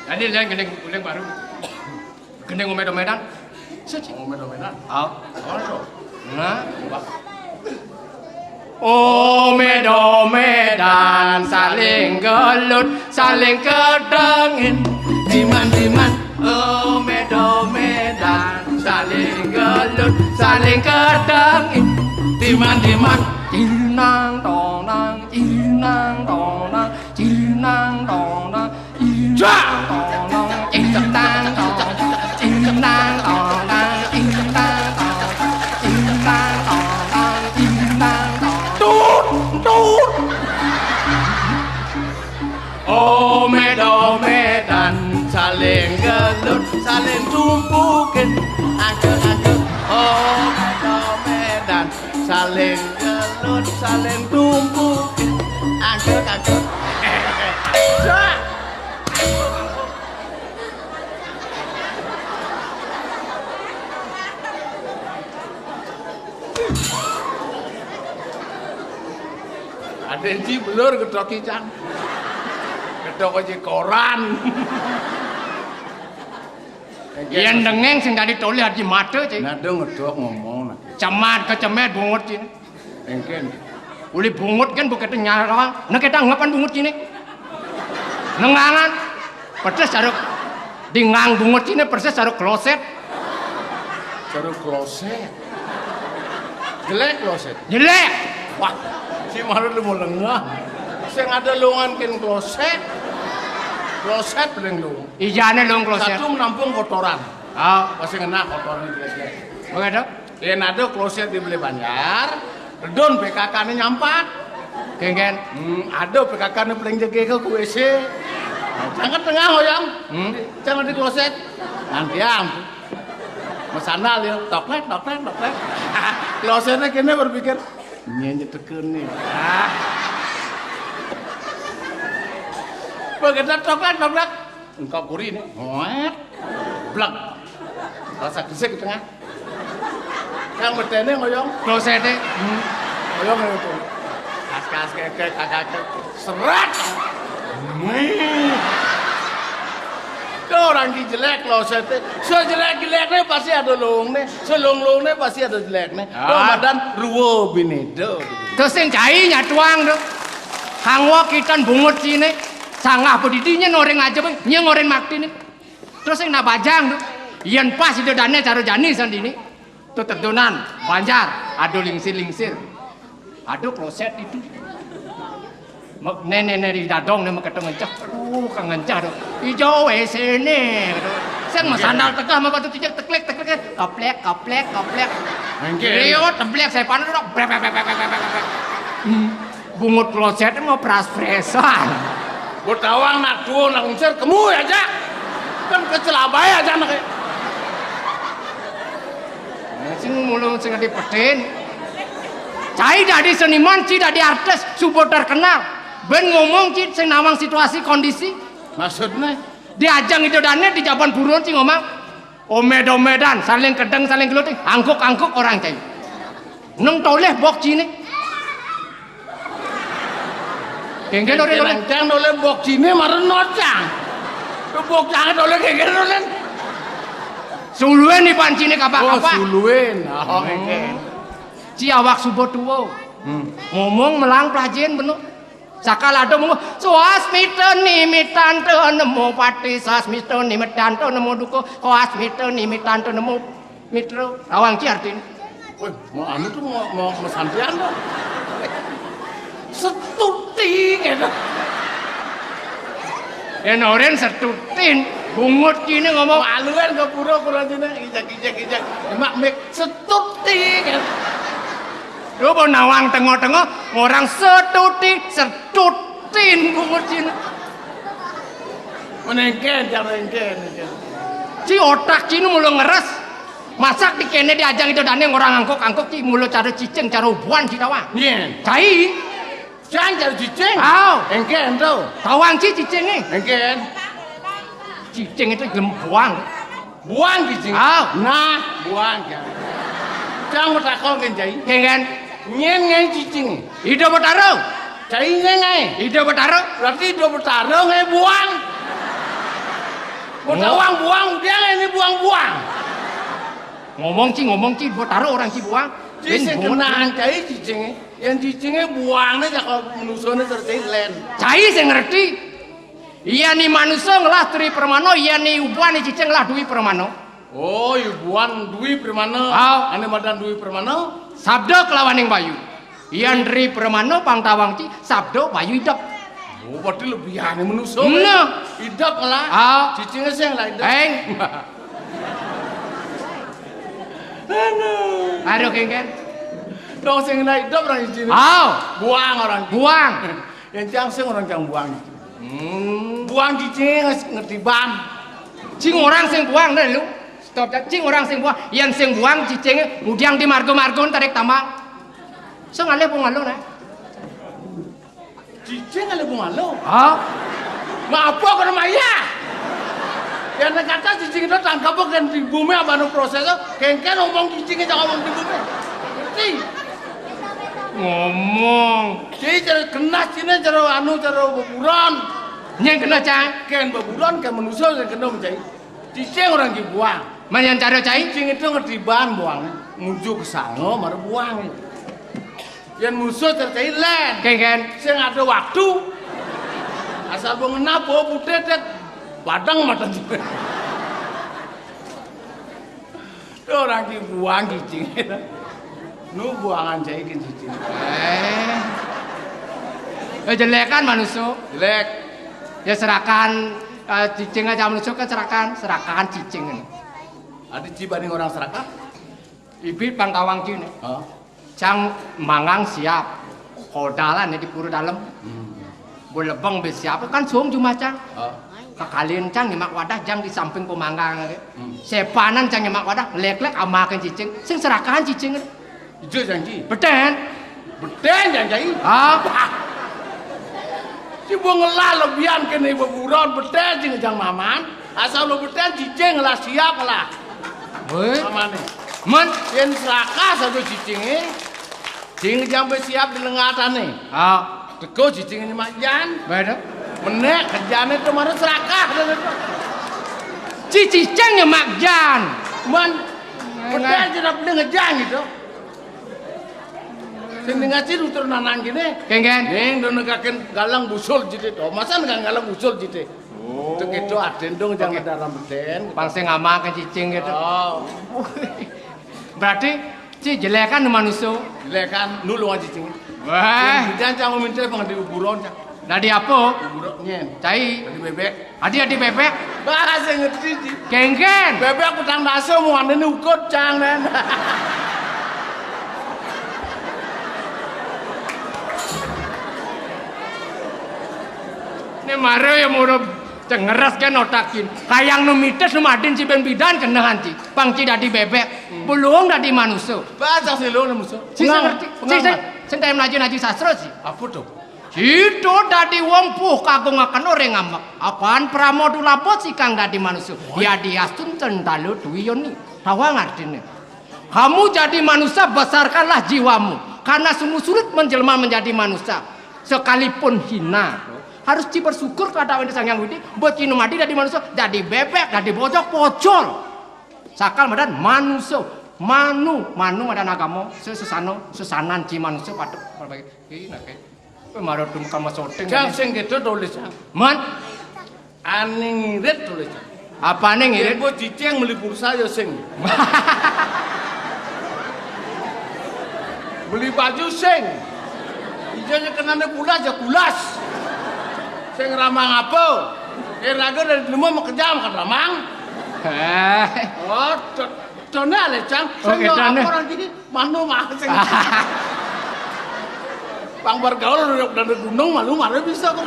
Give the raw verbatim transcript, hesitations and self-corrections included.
Lah, ini leng gending, gending baru. Gending omed-omedan. Siji. Omed-omedan. Ah. Apa to? Nah. Omed-omedan, saling gelut, saling kedengin. Diman-diman, omed-omedan, saling gelut, saling kedengin. Diman-diman, cinang tonang, cinang tonang, cinang tonang, cinang tonang, cinang tonang, cinang tonang, cinang tonang, cinang tonang, cinang tonang. Tut, tut. Omed-omedan, saling gelut, saling tumpukin. Angkut-angkut, omed-omedan, saling gelut, saling tumpukin. Angkut-angkut. Sak. Ada yang ci belur gedhok cang. Gedhok aja koran. Yen dengeng sing dadi tolih aji mata, Ci. Nah, dong ngedok ngomong, nah. Cemat kecemet bungut, Ci. Engken. Uli bungut kan bukan nyarang. Nah, kita ngapan bungut, Ci, nih? Nengangan. Pedes saruk. Dingang bungut, Ci, nih, pedes saruk kloset. Saruk kloset. Jelek kloset. Jelek. Wah, si marut lu mau lengah. Sing ada longan ken kloset. Kloset paling lu. Ijane long kloset. Satu menampung kotoran. Ah. Pasti ngena kotoran jelek-jelek. Begitu? Yen ada kloset dibeli banjar, redon P K K-ne nyampat. Kengken. Hmm, ada P K K-ne paling jege ke W C. Jangan tengah hoyong. Hmm. Jangan di kloset. Nanti am. Mesandal ya, toklek, toklek, toklek. Klosetnya kene berpikir, "Nyenye teken nih." Ah. Begitu toklek, toklek. Engkau kuri nih. Ngoet. Blek. Rasa gesek di tengah. Yang bedene ngoyong. Klosete. Hmm. Ngoyong itu. Kas-kas keke, kakak. Serat. Wih. Tuh orang ki jelek klosete. Sejelek-jelekne pasti ada longne. Selong-longne pasti ada jelekne. Ah. Ramadan ruwo bineda. Terus sing cai nyatuang tuh. Kangwa kitan bungut sine. Sangah pedidi nyen oreng aja, Bang. Nyeng oreng maktine. Terus sing nabajang tuh. Yen pas ida dane cara jani sandini. Tuh tedunan, banjar, aduh lingsir-lingsir. Aduh kloset itu. Mek-, nene-nene di dadong ne meketo ngencah. Aduh, ka ngencah tuh. Ijo W C ne. Sing mesandal tegah ma batu tijek teklek, teklek, teklek. Kaplek, kaplek, kaplek. Engke. Iyo, teblek saya panen udah. Brek, brek, brek. Hmm. Bungut kloset mau pras-presan. Botawang nak tuo nak unsur kemu aja. Kan kecelabai aja nak. Sing mulung sing dipetin. Cai dadi seniman, ci dadi artis, subo terkenal. Ben ngomong, ci, sing nawang situasi kondisi. Maksudnya? Di ajang ida dane di jaban buron, ci, ngomong. Omed-omedan, saling kedeng, saling geluting, angkuk-angkuk orang, cai. Neng toleh bok cine. Kengken ore toleh. Cang toleh bok cine maren nocang. Bok cang toleh kengken toleh. Suluen ni pancine kapak-kapak. Oh, suluen. Oh, kengken. Ci awak subo tuo. Hmm. Ngomong melang plajen beno. Sakala ada mung, "Swasmita nimitanta nemo pati, swasmita nimitanta nemo duka, swasmita nimitanta nemo mitra." Tawang ci artine. Woi, mau anu tuh mau, mau, mau sampean dong. Setuti gitu. Ya noren setutin, bungut gini ngomong. Maluan ke pura kula dina ijak-ijak ijak. Mak mik setuti gitu. Lu mau nawang tengah-tengah, orang setuti, setutin bungut cina. Menengken, cara engken. Ci otak cina mulu ngeres. Masak di kene di ajang ida dane orang angkok-angkok ci mulu cara cicing, cara ubuan ci tawang. Iya. Cai. Cang cara cicing. Au. Engken tuh. Tawang ci cicing nih. Engken. Cicing itu gelem buang. Buang cicing. Au. Nah, buang ya. Cang mau takon kan cai. Kengken. Nyen ngai cicing. Ida Betara. Cai nyen ngai. Ida Betara. Berarti Ida Betara ngai buang. Kok tawang buang, dia ini buang-buang. Ngomong ci, ngomong ci, buat taruh orang ci buang. Ci sing kenaan cai cicingé. Yén cicingé buangné cak manusané terus cai lén. Cai sing ngerti. Iya ni manusa ngelah tri permana, iya ni ubuan ni cicing ngelah dwi permana. Oh, ubuan dwi permana. Ah. Ané madan dwi permana. Sabda kelawaning bayu. Yén tri permana pang tawang ci, sabda bayu idep. Oh, berarti lebihané manusa. Nah. Idep ngelah. Ah. Cicingé sing ngelah idep. Eng. Aduh. Aduh, kéngkén. Dong sing ngelah idep orang cicingé. Ah. Buang orang. Buang. Yén cang sing orang cang buang. Hmm. Buang cicingé ngerti ban. Cing orang sing buang, nah lu. Stop, cing orang sing buang. Yén sing buang cicingé ngudiang di marga-marga tarik tambang. Sing ngalih pungalo, nah. Cicing ngalih pungalo. Hah? Mabok karo maya. Yén kata cicing itu tangkep kén di bumi apa anu prosés, kéngkén omong cicingé cak omong di bumi. Ngerti? Ngomong. Ci cara kenas cina cara anu cara beburon. Nyén kena cai. Kén beburon kén manusa sing kena mencai. Cicing orang ki buang. Manyan cara cai. Cicing itu ngerti ban buang. Ngujuk ke sana mara buang. Yén musuh terkait lén. Kéngkén. Sing ada waktu. Asal mau ngena bawa putih dek badang mata juga. Itu orang ki buang cicing. Nu buangan cai ke cicing. Eh. Eh, jelek kan manusia. Jelek. Ya serakan, eh, cicing aja manusia kan serakan, serakan cicing. Ada ci banding orang serakah? Ibit pang tawang cine. Hah? Cang mangang siap. Kodalan ya di pura dalem. Hmm. Bo lebeng be siap kan suung jumah cang. Hah? Kakalin cang nyemak wadah jang di samping pemanggang. Hmm. Sepanan cang nyemak wadah, lek-lek amakan cicing. Sing serakahan cicing. Ijo janji. Beten. Beten janji. Ah. Ci bo ngelah lebihan kene beburon beten cing jang maman. Asal lo beten cicing lah siap lah. Woi. Mamane. Men. Yén serakah satu cicingé. Cing jang be siap di lengatane. Ah. Teko cicing ini mak jan. Beda. Menek kerjane itu mana serakah. Ci cicing ya mak jan. Men. Beten cina beli ngejan gitu. Sing ngaji lu terus nanang gini. Kéngkén. Ning dono kaken galang busul jite to. Masa nggak galang busul jite? Oh. Itu gitu aden dong jangan dalam beten. Pang sing ngamakan cicing gitu. Oh. Berarti ci jelekan manusia. Jelekan nulung cicing. Wah. Jangan cang minta pang di uburon cang. Dadi apa? Uburon nyen. Cai. Dadi bebek. Adi-adi bebek. Bah, sing ngerti ci. Kéngkén. Bebek petang dasa mau ane ni ukut cang nen. Ini mara ya murub cengeres kan otakin. Kayang nu mitis nu madin ci ben bidan kenehan ci. Pang ci dadi bebek. Hmm. Belum dadi manusia. Bahasa sih lu manusia. Ci sing ngerti. Ci sing, sing melaju-laju sastra sih. Apa tuh? Sida dadi wong puh kagungaken ora ngamek. Apan pramodulabot sikang dadi manusia. Yadiastun cendalo dwi yoni. Tawang artine. Kamu jadi manusia, besarkanlah jiwamu. Karena sungguh sulit menjelma menjadi manusia. Sekalipun hina. Harus ci bersyukur kepada Sang Hyang Widi, buat ci nu madi dadi manusia, dadi bebek, dadi bojok, pocol. Sakal madan manusia. Manu, manu madan agama, sesano, sesanan ci manusia patut perbaiki. Ih, nah, kayak, kowe marang dum kama syuting. Jang sing gitu tulis, Jang. Man? Aning ngirit tulis, Jang. Apane ngirit? Engko cicing meli pulsa ya sing. Meli baju sing. Iya ya kenane pulas ya pulas. Sing ramang apa? Eh, raga dari dulu mau kejam kan ramang. Eh. Oh, do-, done ale, Jang. Sing Oke, yo done. Apa orang gini? Manu mah sing. Pang bergaul dari gunung malu malu bisa kok.